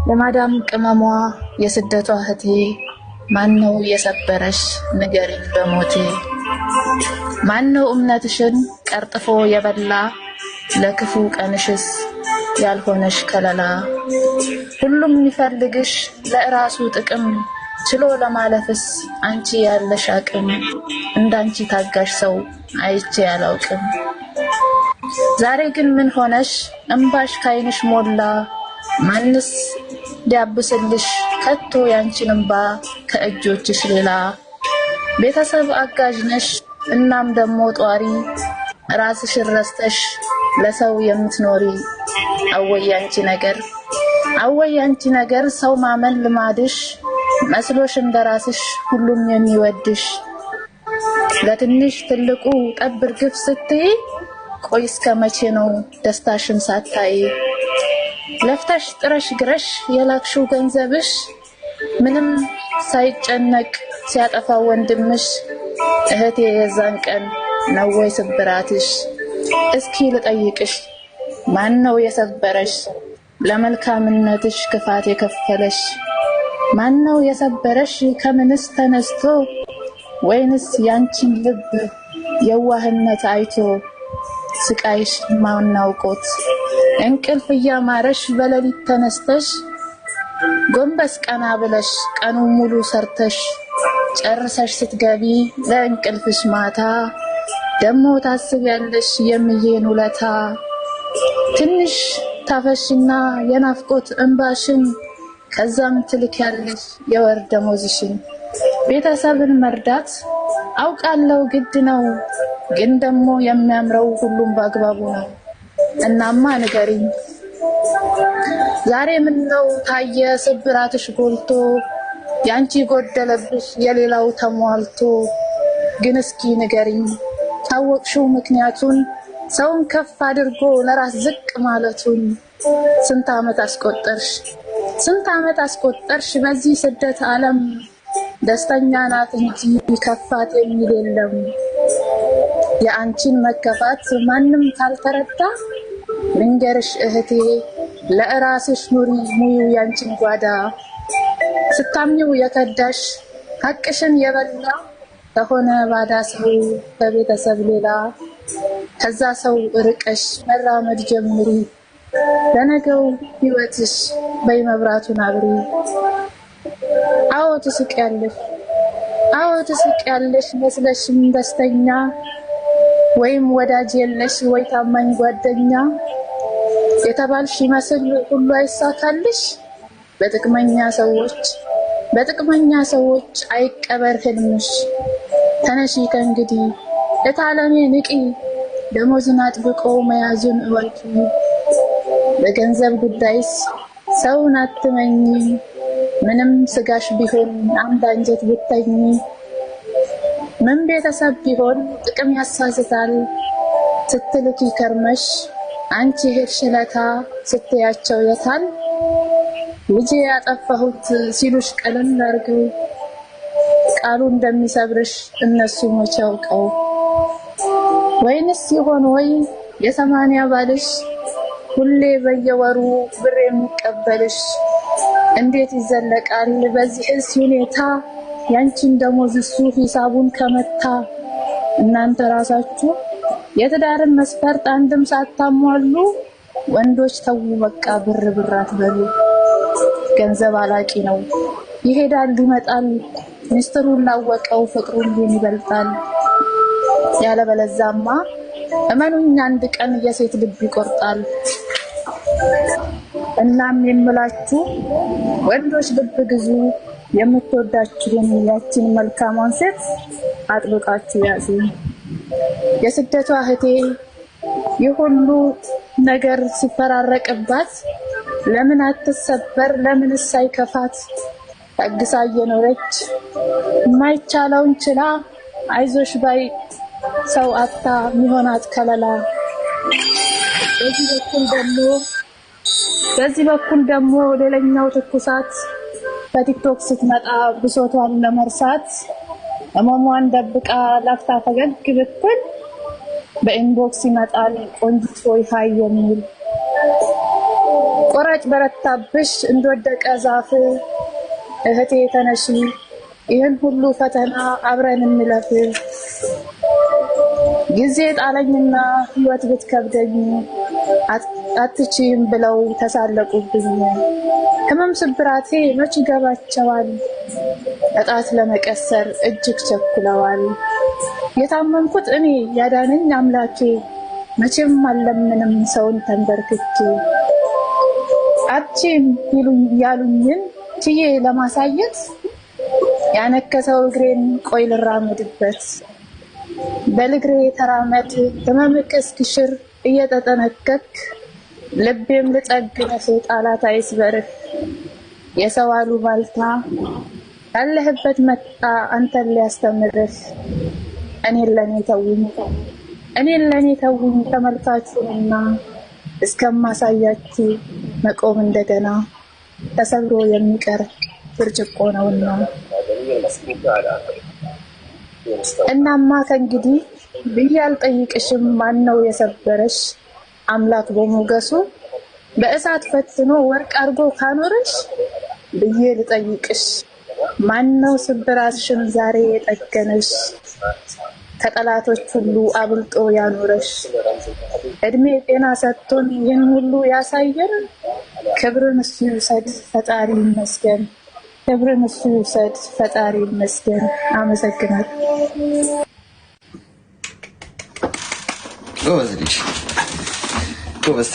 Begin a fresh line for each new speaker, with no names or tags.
የማዳም ቅመሟ የስደቷ እህቴ፣ ማነው የሰበረሽ ንገሪኝ በሞቴ። ማነው እምነትሽን ቀርጥፎ የበላ፣ ለክፉ ቀንሽስ ያልሆነሽ ከለላ? ሁሉም የሚፈልግሽ ለእራሱ ጥቅም፣ ችሎ ለማለፍስ አንቺ ያለሽ አቅም። እንዳንቺ ታጋሽ ሰው አይቼ አላውቅም። ዛሬ ግን ምን ሆነሽ እምባሽ ካይንሽ ሞላ? ማንስ ሊያብስልሽ ከቶ ያንቺን እምባ ከእጆችሽ ሌላ? ቤተሰብ አጋዥ ነሽ እናም ደሞ ጧሪ፣ ራስሽን ረስተሽ ለሰው የምትኖሪ። አወይ ያንቺ ነገር፣ አወይ ያንቺ ነገር፣ ሰው ማመን ልማድሽ መስሎሽ እንደራስሽ ሁሉም የሚወድሽ። ለትንሽ ትልቁ ጠብ እርግፍ ስትይ፣ ቆይ እስከ መቼ ነው ደስታሽን ሳታይ? ለፍተሽ ጥረሽ ግረሽ የላክሽው ገንዘብሽ፣ ምንም ሳይጨነቅ ሲያጠፋው ወንድምሽ፣ እህቴ የዛን ቀን ነው ወይ ስብራትሽ? እስኪ ልጠይቅሽ፣ ማን ነው የሰበረሽ? ለመልካምነትሽ ክፋት የከፈለሽ? ማን ነው የሰበረሽ? ከምንስ ተነስቶ? ወይንስ ያንቺን ልብ የዋህነት አይቶ? ስቃይሽ ማን አውቆት? እንቅልፍ እያማረሽ በሌሊት ተነስተሽ፣ ጎንበስ ቀና ብለሽ ቀኑን ሙሉ ሰርተሽ ጨርሰሽ ስትገቢ ለእንቅልፍሽ ማታ፣ ደሞ ታስቢያለሽ የምዬን ውለታ። ትንሽ ታፈሽና የናፍቆት እንባሽን፣ ከዛም ትልኪያለሽ የወር ደሞዝሽን። ቤተሰብን መርዳት አውቃለሁ ግድ ነው፣ ግን ደግሞ የሚያምረው ሁሉም በአግባቡ ነው። እናማ ንገሪኝ፣ ዛሬ ምነው ታየ ስብራትሽ ጎልቶ? ያንቺ ጎደለብሽ የሌላው ተሟልቶ። ግን እስኪ ንገሪኝ ታወቅሽው ምክንያቱን፣ ሰውን ከፍ አድርጎ ለራስ ዝቅ ማለቱን? ስንት ዓመት አስቆጠርሽ፣ ስንት ዓመት አስቆጠርሽ በዚህ ስደት ዓለም፣ ደስተኛ ናት እንጂ ከፋት የሚል የለም። የአንቺን መከፋት ማንም ካልተረዳ፣ ልንገርሽ እህቴ ለእራስሽ ኑሪ ሙዩ ያንቺን ጓዳ። ስታምኚው የከዳሽ ሀቅሽን የበላ ከሆነ ባዳ ሰው ከቤተሰብ ሌላ፣ ከዛ ሰው ርቀሽ መራመድ ጀምሪ። ለነገው ሕይወትሽ በይ መብራቱን አብሪ። አዎ ትስቂያለሽ፣ አዎ ትስቂያለሽ መስለሽም ደስተኛ፣ ወይም ወዳጅ የለሽ ወይ ታማኝ ጓደኛ። የተባልሽ ይመስል ሁሉ አይሳካልሽ፣ በጥቅመኛ ሰዎች፣ በጥቅመኛ ሰዎች አይቀበር ህልምሽ። ተነሺ ከእንግዲህ እታለሜ ንቂ፣ ደሞዝን አጥብቆ መያዙን እወቂ። በገንዘብ ጉዳይስ ሰውን አትመኚ፣ ምንም ስጋሽ ቢሆን አንድ አንጀት ብተኝ። ምን ቤተሰብ ቢሆን ጥቅም ያሳስታል፣ ስትልኪ ከርመሽ አንቺ ሄድሽ ለታ ስትያቸው የታል? ልጄ ያጠፋሁት ሲሉሽ ቀለል አድርገው፣ ቃሉ እንደሚሰብርሽ እነሱ መቼ አውቀው። ወይንስ ይሆን ወይ የ80 ባልሽ፣ ሁሌ በየወሩ ብር የሚቀበልሽ? እንዴት ይዘለቃል በዚህስ ሁኔታ፣ ያንቺን ደሞዝ እሱ ሂሳቡን ከመታ? እናንተ ራሳችሁ የትዳርን መስፈርት አንድም ሳታሟሉ፣ ወንዶች ተው በቃ ብር ብር አትበሉ። ገንዘብ አላቂ ነው፣ ይሄዳል ይመጣል፣ ሚስጥሩን ላወቀው ፍቅሩ ሁሉን ይበልጣል። ያለበለዛማ እመኑኝ አንድ ቀን የሴት ልብ ይቆርጣል። እናም የምላችሁ ወንዶች ልብ ግዙ፣ የምትወዳችሁን ያችን መልካሟን ሴት አጥብቃችሁ ያዙ። የስደቷ እህቴ ይህ ሁሉ ነገር ሲፈራረቅባት ለምን አትሰበር? ለምንስ አይከፋት? ታግሳ እየኖረች የማይቻለውን ችላ፣ አይዞሽ ባይ ሰው አታ ሚሆናት ከለላ። በዚህ በኩል ደግሞ በዚህ በኩል ደግሞ ሌላኛው ትኩሳት፣ በቲክቶክ ስትመጣ ብሶቷን ለመርሳት ህመሟን ደብቃ ላፍታ ፈገግ ብትል፣ በ inbox ይመጣል ቆንጂት ሆይ hi የሚል። ቆራጭ በረታብሽ እንደወደቀ ዛፍ። እህቴ ተነሺ፣ ይህን ሁሉ ፈተና አብረን እንለፍ። ጊዜ ጣለኝና ህይወት ብትከብደኝ፣ አትችይም ብለው ተሳለቁብኝ። ህመም ስብራቴ መች ይገባቸዋል፣ እጣት ለመቀሰር እጅግ ቸኩለዋል። የታመምኩት እኔ፣ ያዳነኝ አምላኬ፣ መቼም አልለምንም ሰውን ተንበርክኬ። አትችይም ያሉኝን ችዬ ለማሳየት፣ ያነከሰው እግሬን ቆይ ልራመድበት። በልግሬ ተራመድ፣ ህመምክ እስኪሽር እየተጠነቀክ፣ ልቤም ልጠግንህ ጣላት አይስበርህ። የሰው አሉባልታ ያለህበት መጣ አንተን ሊያስተምርህ። እኔን ለኔ ተውኝ፣ እኔን ለኔ ተውኝ ተመልካቹንና፣ እስከማሳያችሁ መቆም እንደገና ተሰብሮ የሚቀር ብርጭቆ ነውና። እናማ ከእንግዲህ ብዬ አልጠይቅሽም ማነው የሰበረሽ? አምላክ በሞገሱ በእሳት ፈትኖ ወርቅ አድርጎ ካኖረሽ፣ ብዬ ልጠይቅሽ ማነው ስብራትሽን ዛሬ የጠገነሽ? ከጠላቶች ሁሉ አብልጦ ያኖረሽ፣ እድሜ ጤና ሰጥቶን ይህን ሁሉ ያሳየን፣ ክብርን እሱ ይውሰድ ፈጣሪ ይመስገን። ክብርን እሱ ይውሰድ ፈጣሪ ይመስገን። አመሰግናለሁ።
ጎበዝ ልጅ፣ ጎበዝ።